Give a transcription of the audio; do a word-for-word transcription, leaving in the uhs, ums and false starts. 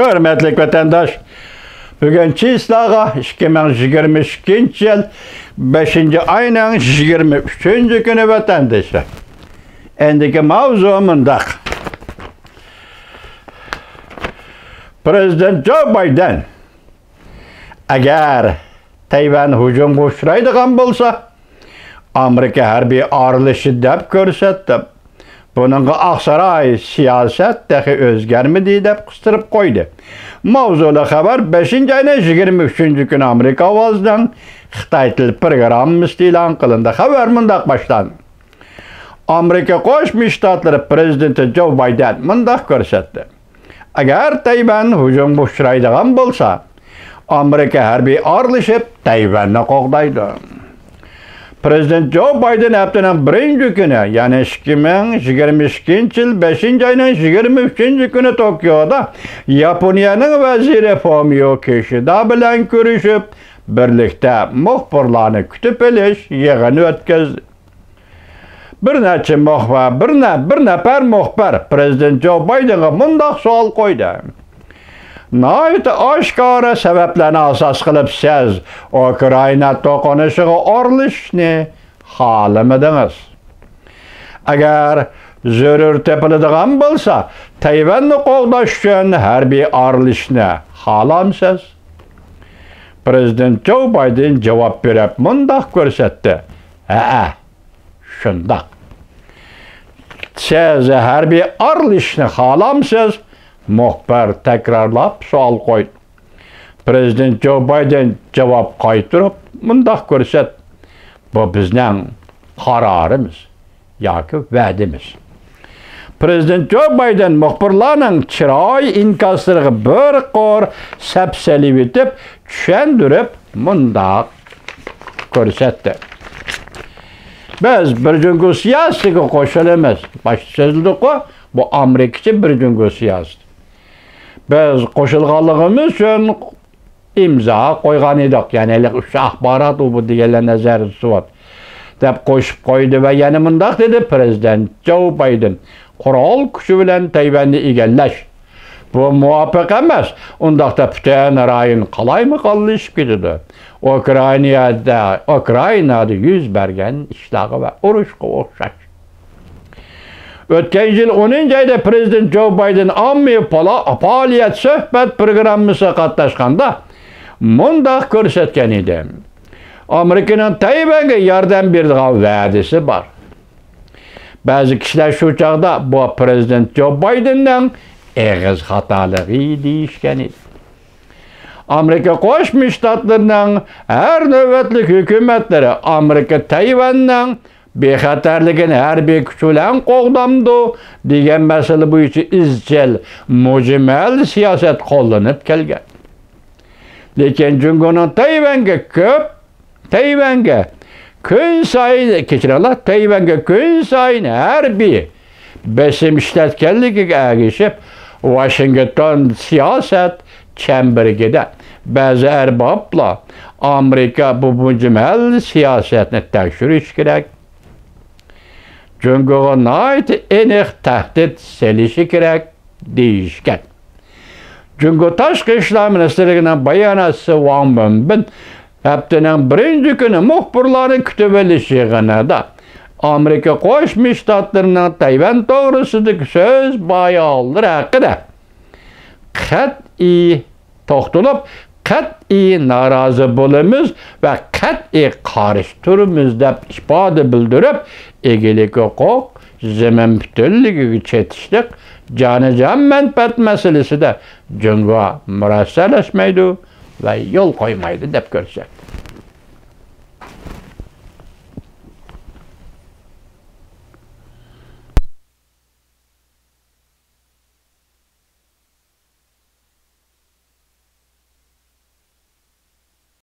ھۆرمەتلىك ۋەتەنداش، بۈگۈن چىسلاغا ئىككى مىڭ يىگىرمە ئىككىنچى يىل بەشىنچى ئاينىڭ يىگىرمە ئۈچىنچى كۈنى ۋەتەندىشى. ئەندىكى ماۋزۇ مۇنداق. پرېزىدېنت جو بايدېن ئەگەر تەيۋەن ھۇجۇمغا ئۇچرايدىغان بولسا، ئامېرىكا ھەربىي ئارىلىشىش دەپ كۆرسەتتى. بۇنىڭغا ئاقساراي سىياسەت تېخى ئۆزگەرمىدى دەپ قىستۇرۇپ قويدى. ماۋزۇلۇق خەۋەر بەشىنچى ئاينىڭ يىگىرمە ئۈچىنچى كۈنى ئامېرىكا ئاۋازىنىڭ خىتاي تىل پروگراممىسىدا ئېلان قىلىندى. خەۋەر مۇنداق باشلاندى. ئامېرىكا قوشما شتاتلىرى پرېزىدېنتى جو بايدېن مۇنداق كۆرسەتتى. ئەگەر تەيۋەن ھۇجۇمغا ئۇچرايدىغان بولسا، ئامېرىكا ھەربىي ئارىلىشىپ تەيۋەننى قوغدايدۇ. پرېزىدېنت جو بايدېن ھەپتىنىڭ بىرىنچى كۈنى، يەنى ئىككى مىڭ يىگىرمە ئىككىنچى يىل بەشىنچى ئاينىڭ يىگىرمە ئۈچىنچى كۈنى توكيودا ياپونىيەنىڭ ۋەزىرى فۇمىيو كىشىدا بىلەن كۆرۈشۈپ، بىرلىكتە مۇخبىرلارنى كۈتۈپ ئېلىش يىغىنى ئۆتكۈزدى. بىر نەچچە مۇخبىر، بىر نە-، بىر نەپەر مۇخبىر پرېزىدېنت جو بايدېنغا مۇنداق سوئال قويدى. ناھايىتى ئاشكارا سەۋەبلەرنى ئاساس قىلىپ سىز ئۇكرائىنا توقۇنۇشىغا ئارىلىشىشنى خالىمىدىڭىز. ئەگەر زۆرۈر تېپىلىدىغان بولسا، تەيۋەننى قوغداش ئۈچۈن ھەربىي ئارىلىشىشنى خالامسىز؟ پرېزىدېنت جو بايدېن جاۋاب بېرىپ مۇنداق كۆرسەتتى. ھەئە، شۇنداق. سىز ھەربىي ئارىلىشىشنى خالامسىز؟ مۇخبىر تەكرارلاپ سوئال قويدى. پرېزىدېنت جو بايدېن جاۋاب قايتۇرۇپ مۇنداق كۆرسەتتى. بۇ بىزنىڭ قارارىمىز ياكى ۋەدىمىز. پرېزىدېنت جو بايدېن مۇخبىرلارنىڭ چىراي ئىنكاسلىرىغا بىر قۇر سەپ سېلىۋېتىپ، چۈشەندۈرۈپ مۇنداق كۆرسەتتى. بىز بىر جۇڭگو سىياسىتىگە قوشۇلىمىز. باشتا سۆزلىدۇققۇ، بۇ ئامېرىكىچە بىر جۇڭگو سىياسىتى. بىز قوشۇلغانلىقىمىز ئۈچۈن ئىمزا قويغان ئىدۇق. يەنى ھېلىقى ئۈچ ئاخبارات ئۇ بۇ دېگەنلەر نەزەردە تۇتۇۋاتىدۇ، دەپ قوشۇپ قويدى ۋە يەنە مۇنداق دېدى، پرېزىدېنت جو بايدېن، قورال كۈچى بىلەن تەيۋەننى ئىگىلەش بۇ مۇۋاپىق ئەمەس. ئۇنداقتا پۈتۈن رايون قالايمىقانلىشىپ كېتىدۇ. ئۇكرائىنادا، ئۇكرائىنادا يۈز بەرگەن ئىشلارغا ۋە ئۇرۇشقا ئوخشاش. ئۆتكەن يىل ئونىنچى ئايدا پرېزىدېنت جو بايدېن ئاممىۋى پالا-، پائالىيەت سۆھبەت پروگراممىسىغا قاتناشقاندا مۇنداق كۆرسەتكەن ئىدى. ئامېرىكىنىڭ تەيۋەنگە ياردەم بېرىدىغان ۋەدىسى بار. بەزى كىشىلەر شۇ چاغدا بۇ پرېزىدېنت جو بايدېننىڭ ئېغىز خاتالىقى دېيىشكەن ئىدى. ئامېرىكا قوشما شتاتلىرىنىڭ ھەر نۆۋەتلىك ھۆكۈمەتلىرى ئامېرىكا تەيۋەننىڭ بىخەتەرلىكىنى ھەربىي كۈچ بىلەن قوغدامدۇ دېگەن مەسىلە بويىچە ئىزچىل، مۇجمەل سىياسەت قوللىنىپ كەلگەن. لېكىن جۇڭگونىڭ تەيۋەنگە كۆپ، تەيۋەنگە كۈنسايىن، كەچۈرۈڭلار، تەيۋەنگە كۈنسايىن ھەربىي بېسىم ئىشلەتكەنلىكىگە ئەگىشىپ، ۋاشىنگتون سىياسەت چەمبىرىكىدە بەزى ئەربابلار ئامېرىكا بۇ مۇجمەل سىياسەتنى تەكشۈرۈشى كېرەك، جۇڭگوغا ناھايىتى ئېنىق تەھدىت سېلىشى كېرەك دېيىشكەن. جۇڭگو تاشقى ئىشلار مىنىستىرلىكىنىڭ باياناتچىسى ۋاڭ ۋېنبىن ھەپتىنىڭ بىرىنچى كۈنى مۇخبىرلارنى كۈتۈۋېلىش يىغىنىدا ئامېرىكا قوشما شتاتلىرىنىڭ تەيۋەن توغرىسىدىكى سۆز بايانلىرى ھەققىدە قەتئىي توختىلىپ، قەتئىي نارازى بولىمىز ۋە قەتئىي قارشى تۇرىمىز دەپ ئىپادە بىلدۈرۈپ، ئىگىلىك ھوقۇق، زېمىن پۈتۈنلۈكىگە چېتىشلىق جانىجان مەنپەئەت مەسىلىسىدە جۇڭگو مۇرەسسەلەشمەيدۇ ۋە يول قويمايدۇ دەپ كۆرسەتتى.